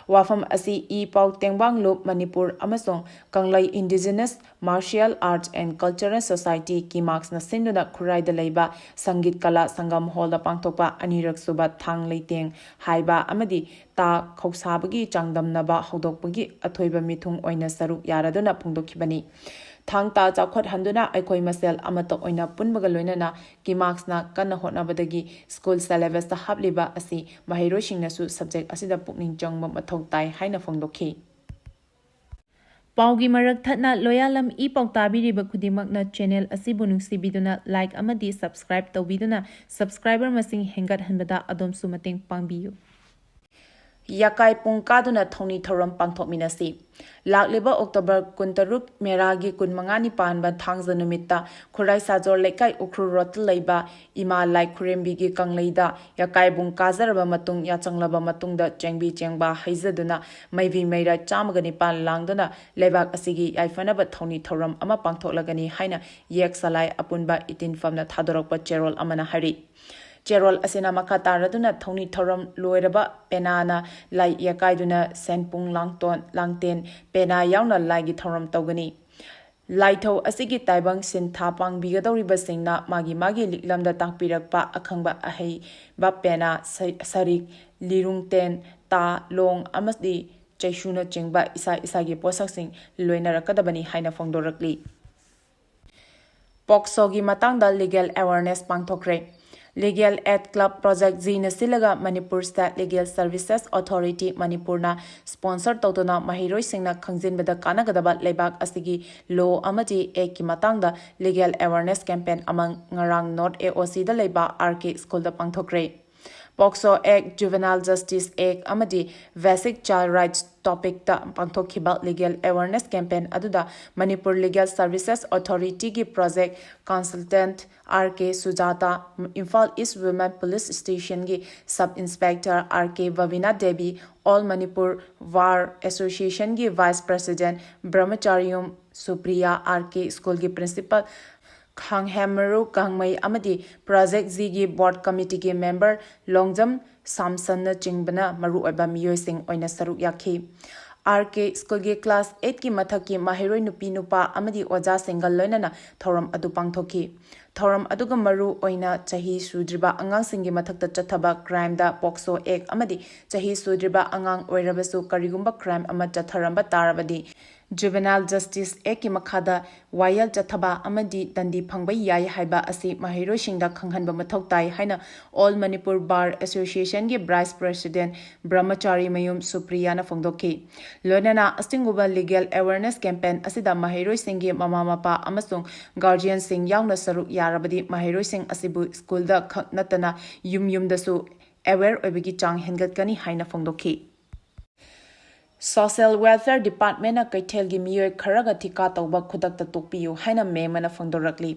ꯋꯥꯐꯝ ꯑꯁꯤ ꯏ ꯄꯥꯎ ꯇꯦꯡꯕꯥꯡ ꯂꯨꯞ ꯃꯅꯤꯄꯨꯔ ꯑꯃꯁꯨꯡ ꯀꯪꯂꯩ Indigenous Martial Arts and Cultural Society, ꯀꯤꯃꯥꯛꯁꯅ ꯁꯤꯟꯗꯨꯅ ꯈꯨꯔꯥꯏꯗ ꯂꯩꯕ ꯁꯪꯒꯤꯠ ꯀꯂꯥ ꯁꯪꯒꯝ ꯍꯣꯜꯗ ꯄꯥꯡꯊꯣꯛꯄ ꯑꯅꯤꯔꯛ ꯁꯨꯕ ꯊꯥꯡ ꯂꯩꯇꯦꯡ ꯍꯥꯏꯕ ꯑꯃꯗꯤ ꯇꯥ ꯈꯧꯁꯥꯕꯒꯤ ꯆꯥꯡꯗꯝꯅꯕ ꯍꯧꯗꯣꯛꯄꯒꯤ ꯑꯊꯣꯏꯕ ꯃꯤꯊꯨꯡ ꯑꯣꯏꯅ ꯁꯔꯨꯛ ꯌꯥꯔꯗꯨꯅ ꯐꯣꯡꯗꯣꯛꯈꯤꯕꯅꯤ꯫ ꯊꯥꯡ ꯇꯥ ꯆꯥꯎꯈꯠꯍꯟꯗꯨꯅ ꯑꯩꯈꯣꯏ ꯃꯁꯦꯜ ꯑꯃꯠꯇ ꯑꯣꯏꯅ ꯄꯨꯟꯕꯒ ꯂꯣꯏꯅꯅ ꯀꯤꯃꯥꯛꯁꯅ ꯀꯟꯅ ꯍꯣꯠꯅꯕꯗꯒꯤ ꯁ꯭ꯀꯨꯜ ꯁꯦꯂꯦꯕꯁꯇ ꯍꯥꯞꯂꯤꯕ ꯑꯁꯤ ꯃꯍꯩꯔꯣꯏꯁꯤꯡꯅꯁꯨ ꯁꯕꯖꯦꯛ ꯑꯁꯤꯗ ꯄꯨꯛꯅꯤꯡ ꯆꯪꯕ ꯃꯊꯧ ꯇꯥꯏ ꯍꯥꯏꯅ ꯐꯣꯡꯗꯣꯛꯈꯤ꯫ ꯄꯥꯎꯒꯤ ꯃꯔꯛ ꯊꯠꯅ ꯂꯣꯌꯥꯂꯝ ꯏ ꯄꯥꯎ ꯇꯥꯕꯤꯔꯤꯕ ꯈꯨꯗꯤꯡꯃꯛꯅ ꯆꯦꯅꯦꯜ ꯑꯁꯤꯕꯨ ꯅꯨꯡꯁꯤꯕꯤꯗꯨꯅ ꯂꯥꯏꯛ ꯑꯃꯗꯤ ꯁꯕꯁꯀ꯭ꯔꯥꯏꯕ ꯇꯧꯕꯤꯗꯨꯅ ꯁꯕꯁꯀ꯭ꯔꯥꯏꯕꯔ ꯃꯁꯤꯡ ꯍꯦꯟꯒꯠꯍꯟꯕꯗ ꯑꯗꯣꯝꯁꯨ ꯃꯇꯦꯡ ꯄꯥꯡꯕꯤꯌꯨ꯫ ꯌꯥꯀꯥꯏ ꯄꯨꯡ ꯀꯥꯗꯨꯅ ꯊꯧꯅꯤ ꯊꯧꯔꯝ ꯄꯥꯡꯊꯣꯛꯃꯤꯟꯅꯁꯤ꯫ ꯂꯥꯛꯂꯤꯕ ꯑꯣꯛꯇꯣꯕꯔ ꯀꯨꯟꯇꯔꯨꯛ, ꯃꯦꯔꯥꯒꯤ ꯀꯨꯟꯃꯉꯥꯅꯤ ꯄꯥꯟꯕ ꯊꯥꯡꯖ ꯅꯨꯃꯤꯠꯇ ꯈꯨꯔꯥꯏ ꯁꯥꯖꯣꯔ ꯂꯩꯀꯥꯏ ꯎꯈ꯭ꯔꯨꯜ ꯔꯣꯗꯇ ꯂꯩꯕ ꯏꯃꯥ ꯂꯥꯏ ꯈꯨꯔꯦꯝꯕꯤꯒꯤ ꯀꯪꯂꯩꯗ ꯌꯥꯀꯥꯏꯕꯨꯡ ꯀꯥꯖꯔꯕ ꯃꯇꯨꯡ, ꯌꯥꯆꯪꯂꯕ ꯃꯇꯨꯡꯗ ꯆꯦꯡꯕꯤ ꯆꯦꯡꯕꯥ ꯍꯩꯖꯗꯨꯅ ꯃꯩꯕꯤ ꯃꯩꯔꯥ ꯆꯥꯝꯃꯒ ꯅꯤꯄꯥꯟ ꯂꯥꯡꯗꯨꯅ ꯂꯩꯕꯥꯛ ꯑꯁꯤꯒꯤ ꯌꯥꯏꯐꯅꯕ ꯊꯧꯅꯤ ꯊꯧꯔꯝ ꯑꯃ ꯄꯥꯡꯊꯣꯛꯂꯒꯅꯤ ꯍꯥꯏꯅ ꯌꯦꯛ ꯁꯂꯥꯏ ꯑꯄꯨꯟꯕ ꯏꯇꯤꯟꯐꯝꯅ ꯊꯥꯗꯣꯔꯛꯄ ꯆꯦꯔꯣꯜ ꯑꯃꯅ ꯍꯥꯏꯔꯤ꯫ ꯆꯦꯔꯣꯜ ꯑꯁꯤꯅ ꯃꯈꯥ ꯇꯥꯔꯗꯨꯅ ꯊꯧꯅꯤ ꯊꯧꯔꯝ ꯂꯣꯏꯔꯕ ꯄꯦꯅꯥꯅ ꯂꯥꯏ ꯌꯦꯛꯀꯥꯏꯗꯨꯅ ꯁꯦꯟꯄꯨꯡ ꯂꯥꯡꯇꯣꯟ ꯂꯥꯡꯇꯦꯟ ꯄꯦꯅꯥ ꯌꯥꯎꯅ ꯂꯥꯏꯒꯤ ꯊꯧꯔꯝ ꯇꯧꯒꯅꯤ꯫ ꯂꯥꯏꯊꯧ ꯑꯁꯤꯒꯤ ꯇꯥꯏꯕꯪ ꯁꯤꯟꯊꯥ ꯄꯥꯡꯕꯤꯒꯗꯧꯔꯤꯕꯁꯤꯡꯅ ꯃꯥꯒꯤ ꯃꯥꯒꯤ ꯂꯤꯛꯂꯝꯗ ꯇꯥꯛꯄꯤꯔꯛꯄ ꯑꯈꯪꯕ ꯑꯍꯩꯕ ꯄꯦꯅꯥ, ꯁ-, ꯁꯔꯤꯛ, ꯂꯤꯔꯨꯡꯇꯦꯟ, ꯇꯥ, ꯂꯣꯡ ꯑꯃꯗꯤ ꯆꯩꯁꯨꯅꯆꯤꯡꯕ ꯏꯁꯥ ꯏꯁꯥꯒꯤ ꯄꯣꯠꯁꯛꯁꯤꯡ ꯂꯣꯏꯅꯔꯛꯀꯗꯕꯅꯤ ꯍꯥꯏꯅ ꯐꯣꯡꯗꯣꯔꯛꯂꯤ꯫ ꯄꯣꯛꯁꯣꯒꯤ ꯃꯇꯥꯡꯗ ꯂꯤꯒꯦꯜ ꯑꯦꯋꯥꯔꯅꯦꯁ ꯄꯥꯡꯊꯣꯛꯈ꯭ꯔꯦ꯫ ꯂꯤꯒꯦꯜ ꯑꯦꯗ ꯀ꯭ꯂꯕ ꯄ꯭ꯔꯣꯖꯦꯛ ꯖꯤꯅ ꯁꯤꯜꯂꯒ Manipur state legal services authority ꯃꯅꯤꯄꯨꯔꯅ ꯁ꯭ꯄꯣꯟꯁꯔ ꯇꯧꯗꯨꯅ ꯃꯍꯩꯔꯣꯏꯁꯤꯡꯅ ꯈꯪꯖꯤꯟꯕꯗ ꯀꯥꯟꯅꯒꯗꯕ ꯂꯩꯕꯥꯛ ꯑꯁꯤꯒꯤ ꯂꯣ ꯑꯃꯗꯤ ꯑꯦꯛꯀꯤ ꯃꯇꯥꯡꯗ ꯂꯤꯒꯦꯜ ꯑꯦꯋꯥꯔꯅꯦꯁ ꯀꯦꯝꯄꯦꯟ ꯑꯃ ꯉꯔꯥꯡ ꯅꯣꯔꯠ ꯑꯦ ꯑꯣ ꯁꯤꯗ ꯂꯩꯕ ꯑꯥꯔ ꯀꯦ ꯁ꯭ꯀꯨꯜꯗ ꯄꯥꯡꯊꯣꯛꯈ꯭ꯔꯦ꯫ POCSO Act, Juvenile Justice Act ꯑꯃꯗꯤ Basic Child Rights topic ꯇ ꯄꯥꯡꯊꯣꯛꯈꯤꯕ legal awareness campaign ꯑꯗꯨꯗ Manipur Legal Services Authority ꯒꯤ project consultant R K Sujata, Imphal East Women Police Station ꯒꯤ sub inspector R K Bhavina Devi, All Manipur Bar Association ꯒꯤ vice president Brahmacharium Supriya, R K School ꯒꯤ principal Khanghemaru Kangmei ꯑꯃꯗꯤ Project G ꯒꯤ board committee ꯒꯤ member Longjam Samson ꯅꯆꯤꯡꯕꯅ ꯃꯔꯨꯑꯣꯏꯕ ꯃꯤꯑꯣꯏꯁꯤꯡ ꯑꯣꯏꯅ ꯁꯔꯨꯛ ꯌꯥꯈꯤ꯫ R K School ꯒꯤ class eight ꯀꯤ ꯃꯊꯛꯀꯤ ꯃꯍꯩꯔꯣꯏ ꯅꯨꯄꯤ ꯅꯨꯄꯥ ꯑꯃꯗꯤ ꯑꯣꯖꯥꯁꯤꯡꯒ ꯂꯣꯏꯅꯅ ꯊꯧꯔꯝ ꯑꯗꯨ ꯄꯥꯡꯊꯣꯛꯈꯤ꯫ ꯊꯧꯔꯝ ꯑꯗꯨꯒ ꯃꯔꯨ ꯑꯣꯏꯅ ꯆꯍꯤ ꯁꯨꯗ꯭ꯔꯤꯕ ꯑꯉꯥꯡꯁꯤꯡꯒꯤ ꯃꯊꯛꯇ ꯆꯠꯊꯕ crime ꯗ POCSO Act ꯑꯃꯗꯤ ꯆꯍꯤ ꯁꯨꯗ꯭ꯔꯤꯕ ꯑꯉꯥꯡ ꯑꯣꯏꯔꯕꯁꯨ ꯀꯔꯤꯒꯨꯝꯕ crime ꯑꯃ ꯆꯠꯊꯔꯝꯕ ꯇꯥꯔꯕꯗꯤ Juvenile Justice Act ꯀꯤ ꯃꯈꯥꯗ ꯋꯥꯌꯦꯜ ꯆꯠꯊꯕ ꯑꯃꯗꯤ ꯗꯟꯗꯤ ꯐꯪꯕ ꯌꯥꯏ ꯍꯥꯏꯕ ꯑꯁꯤ ꯃꯍꯩꯔꯣꯏꯁꯤꯡꯗ ꯈꯪꯍꯟꯕ ꯃꯊꯧ ꯇꯥꯏ ꯍꯥꯏꯅ All Manipur Bar Association ꯒꯤ vice president Brahmachari ꯃꯌꯨꯝ ꯁꯨꯄ꯭ꯔꯤꯌꯥꯅ ꯐꯣꯡꯗꯣꯛꯈꯤ꯫ ꯂꯣꯏꯅꯅ ꯑꯁꯤꯒꯨꯝꯕ legal awareness campaign ꯑꯁꯤꯗ ꯃꯍꯩꯔꯣꯏꯁꯤꯡꯒꯤ ꯃꯃꯥ ꯃꯄꯥ ꯑꯃꯁꯨꯡ guardian ꯁꯤꯡ ꯌꯥꯎꯅ ꯁꯔꯨꯛ ꯌꯥꯔꯕꯗꯤ ꯃꯍꯩꯔꯣꯏꯁꯤꯡ ꯑꯁꯤꯕꯨ school ꯗ ꯈꯛ ꯅꯠꯇꯅ ꯌꯨꯝ ꯌꯨꯝꯗꯁꯨ aware ꯑꯣꯏꯕꯒꯤ ꯆꯥꯡ ꯍꯦꯟꯒꯠꯀꯅꯤ ꯍꯥꯏꯅ ꯐꯣꯡꯗꯣꯛꯈꯤ꯫ Social Welfare Department ꯅ ꯀꯩꯊꯦꯜꯒꯤ ꯃꯤꯑꯣꯏ ꯈꯔꯒ ꯊꯤꯀꯥ ꯇꯧꯕ ꯈꯨꯗꯛꯇ ꯇꯣꯛꯄꯤꯌꯨ ꯍꯥꯏꯅ ꯃꯦꯝ ꯑꯃꯅ ꯐꯣꯡꯗꯣꯔꯛꯂꯤ꯫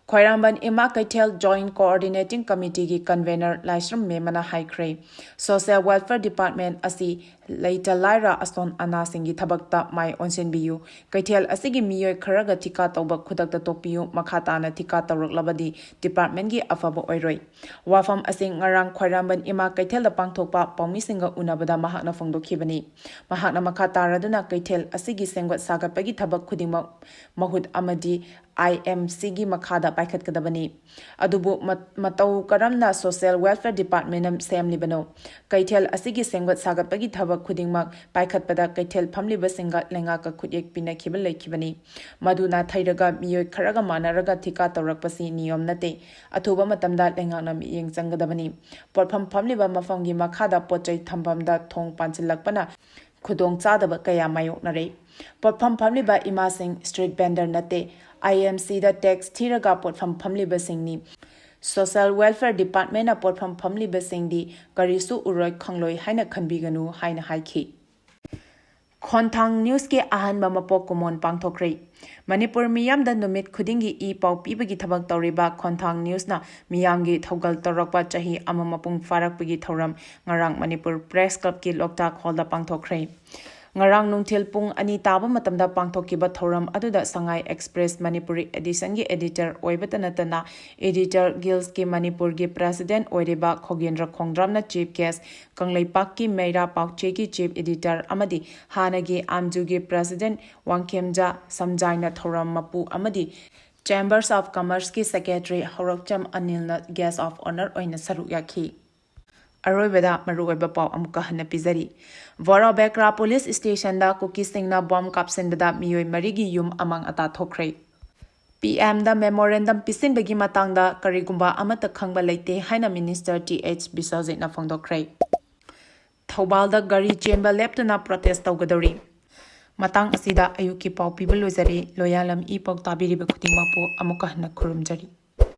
ꯈ꯭ꯋꯥꯏꯔꯝꯕꯟ ꯏꯃꯥ ꯀꯩꯊꯦꯜ Joint Coordinating Committee ꯒꯤ convener ꯂꯥꯏꯁ꯭ꯔꯝ ꯃꯦꯝ ꯑꯃꯅ ꯍꯥꯏꯈ꯭ꯔꯦ, Social Welfare Department ꯑꯁꯤ ꯂꯩꯇ ꯂꯥꯏꯔ ꯑꯁꯣꯟ ꯑꯅꯥꯁꯤꯡꯒꯤ ꯊꯕꯛꯇ ꯃꯥꯏ ꯑꯣꯟꯁꯤꯟꯕꯤꯌꯨ꯫ ꯀꯩꯊꯦꯜ ꯑꯁꯤꯒꯤ ꯃꯤꯑꯣꯏ ꯈꯔꯒ ꯊꯤꯀꯥ ꯇꯧꯕ ꯈꯨꯗꯛꯇ ꯇꯣꯛꯄꯤꯌꯨ꯫ ꯃꯈꯥ ꯇꯥꯅ ꯊꯤꯀꯥ ꯇꯧꯔꯛꯂꯕꯗꯤ department ꯀꯤ ꯑꯐꯕ ꯑꯣꯏꯔꯣꯏ꯫ ꯋꯥꯐꯝ ꯑꯁꯤ ꯉꯔꯥꯡ ꯈ꯭ꯋꯥꯏꯔꯝꯕꯟ ꯏꯃꯥ ꯀꯩꯊꯦꯜꯗ ꯄꯥꯡꯊꯣꯛꯄ ꯄꯥꯎꯃꯤꯁꯤꯡꯒ ꯎꯅꯕꯗ ꯃꯍꯥꯛꯅ ꯐꯣꯡꯗꯣꯛꯈꯤꯕꯅꯤ꯫ ꯃꯍꯥꯛꯅ ꯃꯈꯥ ꯇꯥꯔꯗꯨꯅ ꯀꯩꯊꯦꯜ ꯑꯁꯤꯒꯤ ꯁꯦꯝꯒꯠ ꯁꯥꯒꯠꯄꯒꯤ ꯊꯕꯛ ꯈꯨꯗꯤꯡꯃꯛ ꯃꯍꯨꯠ ꯑꯃꯗꯤ I M C ꯒꯤ ꯃꯈꯥꯗ ꯄꯥꯏꯈꯠꯀꯗꯕꯅꯤ꯫ ꯑꯗꯨꯕꯨ ꯃ-, ꯃꯇꯧ ꯀꯔꯝꯅ Social Welfare Department ꯅ ꯁꯦꯝꯂꯤꯕꯅꯣ? ꯀꯩꯊꯦꯜ ꯑꯁꯤꯒꯤ ꯁꯦꯝꯒꯠ ꯁꯥꯒꯠꯄꯒꯤ ꯊꯕꯛ ꯈꯨꯗꯤꯡꯃꯛ ꯄꯥꯏꯈꯠꯄꯗ ꯀꯩꯊꯦꯜ ꯐꯝꯂꯤꯕꯁꯤꯡꯒ ꯂꯩꯉꯥꯛꯀ ꯈꯨꯠꯌꯦꯛ ꯄꯤꯅꯈꯤꯕ ꯂꯩꯈꯤꯕꯅꯤ꯫ ꯃꯗꯨ ꯅꯥꯊꯩꯔꯒ ꯃꯤꯑꯣꯏ ꯈꯔꯒ ꯃꯥꯟꯅꯔꯒ ꯊꯤꯀꯥ ꯇꯧꯔꯛꯄꯁꯤ ꯅꯤꯌꯣꯝ ꯅꯠꯇꯦ꯫ ꯑꯊꯨꯕ ꯃꯇꯝꯗ ꯂꯩꯉꯥꯛꯅ ꯃꯤꯠꯌꯦꯡ ꯆꯪꯒꯗꯕꯅꯤ꯫ ꯄꯣꯠꯐꯝ ꯐꯝꯂꯤꯕ ꯃꯐꯝꯒꯤ ꯃꯈꯥꯗ ꯄꯣꯠ ꯆꯩ ꯊꯝꯐꯝꯗ ꯊꯣꯡ ꯄꯥꯟꯁꯤꯜꯂꯛꯄꯅ ꯈꯨꯗꯣꯡ ꯆꯥꯗꯕ ꯀꯌꯥ ꯃꯥꯌꯣꯛꯅꯔꯦ꯫ ꯄꯣꯠꯐꯝ ꯐꯝꯂꯤꯕ ꯏꯃꯥꯁꯤꯡ street vendor ꯅꯠꯇꯦ, I M C the tax ꯊꯤꯔꯒ ꯄꯣꯠꯐꯝ ꯐꯝꯂꯤꯕꯁꯤꯡꯅꯤ꯫ Social Welfare Departmentꯅ ꯄꯣꯠꯐꯝ ꯐꯝꯂꯤꯕꯁꯤꯡꯗꯤ ꯀꯔꯤꯁꯨ ꯎꯔꯣꯏ ꯈꯪꯂꯣꯏ ꯍꯥꯏꯅ ꯈꯟꯕꯤꯒꯅꯨ ꯍꯥꯏꯅ ꯍꯥꯏꯈꯤ꯫ ꯈꯣꯟꯊꯥꯡ ꯅ꯭ꯌꯨꯁꯀꯤ ꯑꯍꯥꯟꯕ ꯃꯄꯣꯛ ꯀꯨꯝꯑꯣꯟ ꯄꯥꯡꯊꯣꯛꯈ꯭ꯔꯦ꯫ ꯃꯅꯤꯄꯨꯔ ꯃꯤꯌꯥꯝꯗ ꯅꯨꯃꯤꯠ ꯈꯨꯗꯤꯡꯒꯤ ꯏ ꯄꯥꯎ ꯄꯤꯕꯒꯤ ꯊꯕꯛ ꯇꯧꯔꯤꯕ ꯈꯣꯟꯊꯥꯡ ꯅ꯭ꯌꯨꯁꯅ ꯃꯤꯌꯥꯝꯒꯤ ꯊꯧꯒꯜ ꯇꯧꯔꯛꯄ ꯆꯍꯤ ꯑꯃ ꯃꯄꯨꯡ ꯐꯥꯔꯛꯄꯒꯤ ꯊꯧꯔꯝ ꯉꯔꯥꯡ ꯃꯅꯤꯄꯨꯔ ꯄ꯭ꯔꯦꯁ ꯀ꯭ꯂꯕꯀꯤ ꯂꯣꯛꯇꯥꯛ ꯍꯣꯜꯗ ꯄꯥꯡꯊꯣꯛꯈ꯭ꯔꯦ꯫ ꯉꯔꯥꯡ ꯅꯨꯡꯊꯤꯜ ꯄꯨꯡ ꯑꯅꯤ ꯇꯥꯕ ꯃꯇꯝꯗ ꯄꯥꯡꯊꯣꯛꯈꯤꯕ ꯊꯧꯔꯝ ꯑꯗꯨꯗ ꯁꯉꯥꯏ ꯑꯦꯛꯁꯄ꯭ꯔꯦꯁ ꯃꯅꯤꯄꯨꯔꯤ ꯑꯦꯗꯤꯁꯟꯒꯤ ꯑꯦꯗꯤꯇꯔ ꯑꯣꯏꯕꯇ ꯅꯠꯇꯅ ꯑꯦꯗꯤꯇꯔ ꯒꯤꯜꯁꯀꯤ ꯃꯅꯤꯄꯨꯔꯒꯤ ꯄ꯭ꯔꯦꯁꯤꯗꯦꯟꯠ ꯑꯣꯏꯔꯤꯕ ꯈꯣꯒꯦꯟꯗ꯭ꯔ ꯈꯣꯡꯗ꯭ꯔꯥꯝꯅ ꯆꯤꯐ ꯒꯦꯁ꯭ꯠ, ꯀꯪꯂꯩꯄꯥꯛꯀꯤ ꯃꯩꯔꯥ ꯄꯥꯎꯆꯦꯒꯤ ꯆꯤꯐ ꯑꯦꯗꯤꯇꯔ ꯑꯃꯗꯤ ꯍꯥꯟꯅꯒꯤ ꯑꯥꯝꯖꯨꯒꯤ ꯄ꯭ꯔꯦꯁꯤꯗꯦꯟꯠ ꯋꯥꯡꯈꯦꯝꯖꯥ ꯁꯝꯖꯥꯏꯅ ꯊꯧꯔꯝ ꯃꯄꯨ ꯑꯃꯗꯤ Chambers of Commerceꯀꯤ ꯁꯦꯀ꯭ꯔꯦꯇꯔꯤ ꯍꯧꯔꯛꯆꯝ ꯑꯅꯤꯜꯅ guest of honour ꯑꯣꯏꯅ ꯁꯔꯨꯛ ꯌꯥꯈꯤ꯫ ꯑꯔꯣꯏꯕꯗ ꯃꯔꯨꯑꯣꯏꯕ ꯄꯥꯎ ꯑꯃꯨꯛꯀ ꯍꯟꯅ ꯄꯤꯖꯔꯤ꯫ ꯕꯣꯔꯣꯕꯦꯀ꯭ꯔꯥ ꯄꯨꯂꯤꯁ ꯁ꯭ꯇꯦꯁꯟꯗ ꯀꯨꯀꯤꯁꯤꯡꯅ ꯕꯣꯝ ꯀꯥꯞꯁꯤꯟꯕꯗ ꯃꯤꯑꯣꯏ ꯃꯔꯤꯒꯤ ꯌꯨꯝ ꯑꯃꯥꯡ ꯑꯇꯥ ꯊꯣꯛꯈ꯭ꯔꯦ꯫ ꯄꯤ ꯑꯦꯝꯗ ꯃꯦꯃꯣꯔꯦꯟꯗꯝ ꯄꯤꯁꯤꯟꯕꯒꯤ ꯃꯇꯥꯡꯗ ꯀꯔꯤꯒꯨꯝꯕ ꯑꯃꯠꯇ ꯈꯪꯕ ꯂꯩꯇꯦ ꯍꯥꯏꯅ ꯃꯤꯅꯤꯁꯇꯔ ꯇꯤ ꯑꯩꯆ ꯕꯤꯁ꯭ꯋꯖꯤꯠꯅ ꯐꯣꯡꯗꯣꯛꯈ꯭ꯔꯦ꯫ ꯊꯧꯕꯥꯜꯗ ꯒꯥꯔꯤ ꯆꯦꯟꯕ ꯂꯦꯞꯇꯨꯅ ꯄ꯭ꯔꯣꯇꯦꯁ ꯇꯧꯒꯗꯧꯔꯤ꯫ ꯃꯇꯥꯡ ꯑꯁꯤꯗ ꯑꯌꯨꯛꯀꯤ ꯄꯥꯎ ꯄꯤꯕ ꯂꯣꯏꯖꯔꯦ꯫ ꯂꯣꯌꯥꯂꯝ ꯏ ꯄꯥꯎ ꯇꯥꯕꯤꯔꯤꯕ ꯈꯨꯗꯤꯡꯃꯛꯄꯨ ꯑꯃꯨꯛꯀ ꯍꯟꯅ ꯈꯨꯔꯨꯝꯖꯔꯤ꯫